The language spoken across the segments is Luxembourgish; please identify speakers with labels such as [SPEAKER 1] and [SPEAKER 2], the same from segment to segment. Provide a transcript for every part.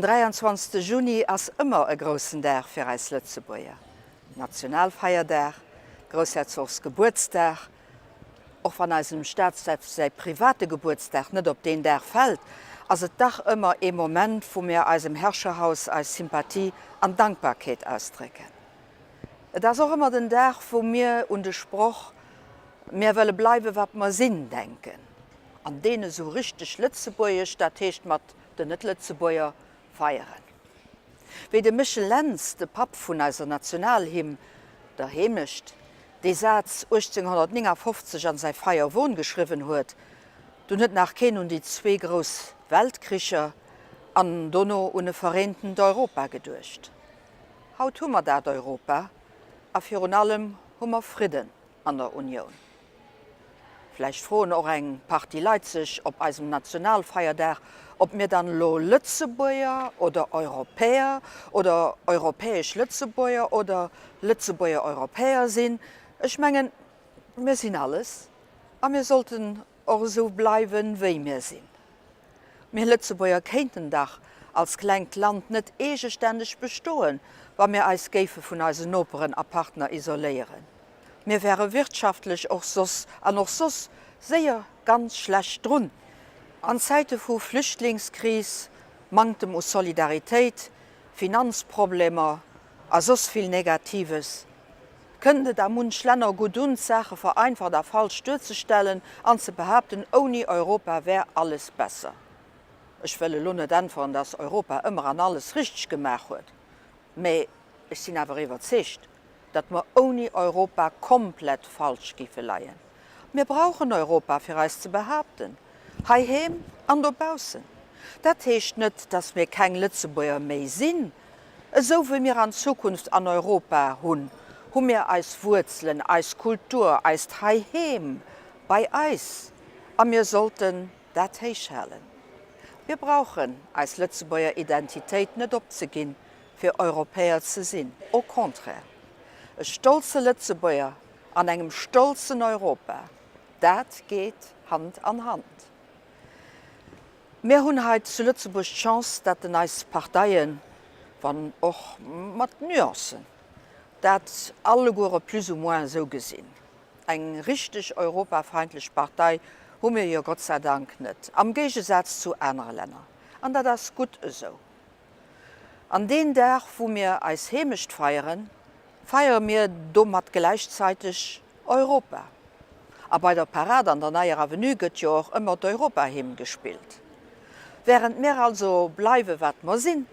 [SPEAKER 1] 23. Juni ass ëmmer e groussen Dag fir eis Lëtzebuerger. Nationalfeierdag, Groussherzogs Gebuertsdag. Och wann eisem Staatschef säi private Gebuertsdag net op deen Dag fält, ass et dach ëmmer ee Moment, wou mir eisem Herrscherhaus eis Sympathie an Dankbarkeet ausdrécken. Et ass och ëmmer den Dag, wou mir un de Sproch Mir wëlle bleiwe wat mer sinn denken. An deen esou richteg lëtzebuergesch, dat heescht mat den Net-Lëtzebuerger, feieren. Wéi de Michel Lentz, de Papp vun eiser Nationalhymn, der Heemecht, dee Saz 1859 an säi Feierwon geschriwwen huet, dunn huet nach keen un déi zwee grouss Weltkricher an dono un e vereentent Europa geduecht. Haut hu mer dat Europa a virun allem hu mer Fridden an der Unioun. Vläicht froen och eng Partie Leit sech op eisem Nationalfeierdag, ob mir dann elo Lëtzebuerger oder Europäer oder europäesch Lëtzebuerger oder Lëtzebuerger Europäer sinn. Ech mengen, mir sinn alles a mir sollten och esou bleiwen, wéi mir sinn. Mir Lëtzebuerger kéinten dach als klengt Land net eegestänneg bestoen, wa mir eis géife vun eisen Noperen a Partner isoléieren. Mir wäre wirtschaftlech och soss an och soss séier ganz schlecht drun. An Zäite vu Flüchtlingskris, Manktem u Solidaritéit, Finanzproblemer a soss vill Negatives, kënnt et a munch Länner gutt un, d'Saache vereinfacht a falsch duerzestellen an ze behaapten, ouni Europa wär alles besser. Ech wëll elo net äntweren, dass Europa ëmmer an alles richteg gemaach huet, mä ech sinn awer iwwerzeegt, datt mer ouni Europa komplett falsch géife leien. Mir brauchen Europa, fir eis ze behaapten, heiheem an dobaussen. Dat heescht net, datt mir keng Lëtzebuerger méi sinn. Esou wéi mir an Zukunft an Europa hunn, hu mir eis Wuerzelen, eis Kultur, eist Heiheem bei eis a mir sollten dat héichhalen. Mir brauchen eis Lëtzebuerger Identitéit net opzeginn, fir Europäer ze sinn, au contraire. E stolze Lëtzebuerger an engem stolzen Europa, dat geet Hand an Hand. Mir hunn hei zu Lëtzebuerg d'Chance, dat en eis Parteien, wann och mat Nuancen, dat alleguere plus ou moins esou gesinn. Eng richteg europafeindlech Partei hu mir jo Gott sei Dank net, am Géigesaz zu anere Länner. An dat ass gutt esou. An deen Dag wou mir eis Heemecht feieren, feiere mir domat gläichzeiteg Europa. A bei der Parade an der Neier Avenue gëtt jo och ëmmer d'Europahymn gespillt. Während mir also bleiwe wat mer sinn,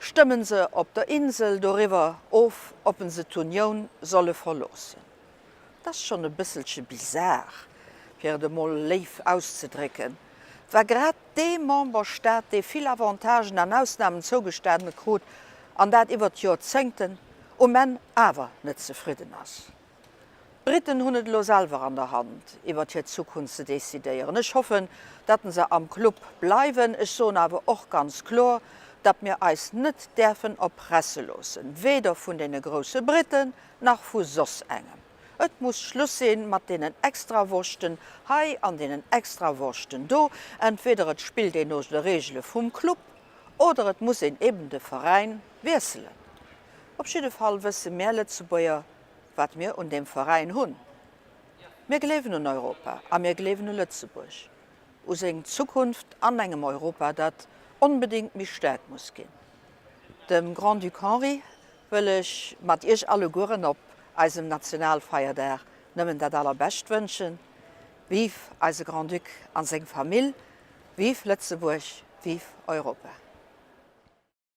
[SPEAKER 1] stëmmen se op der Insel doriwwer of, ob se d'Unioun solle verloossen. 't ass schonn e bësselche bizar, fir et emol léif auszedrécken, war grad dee Memberstaat, dee vill Avantagen an Ausnamen zougestane krut, an dat iwwert d'Joerzéngten, um Enn awer net zefridden ass. D'Briten hunn et elo selwer an der Hand, iwwert hir Zukunft ze decidéieren. Ech hoffen, datt se am Club bleiwen. Ech soen awer och ganz kloer, datt mir eis net däerfen erpresse loossen, weder vun deene grousse Briten nach vu soss engem. Et muss Schluss sinn mat deenen Extrawurschten hei an deenen Extrawurschten do. Entweder et spillt een no de Regele vum Club oder et muss een eben de Veräin wiesselen. Op jidde Fall wësse mär Lëtzebuerger, wat mir un deem Veräin hunn. Mir gleewen un Europa a mir gleewen u Lëtzebuerg, u seng Zukunft an engem Europa, dat onbedéngt méi staark muss ginn. Dem Grand-Duc Henri wëll ech mat Iech allegueren op eisem Nationalfeierdag nëmmen dat Allerbescht wënschen. Vive eise Grand-Duc an seng Famill, vive Lëtzebuerg, vive Europa!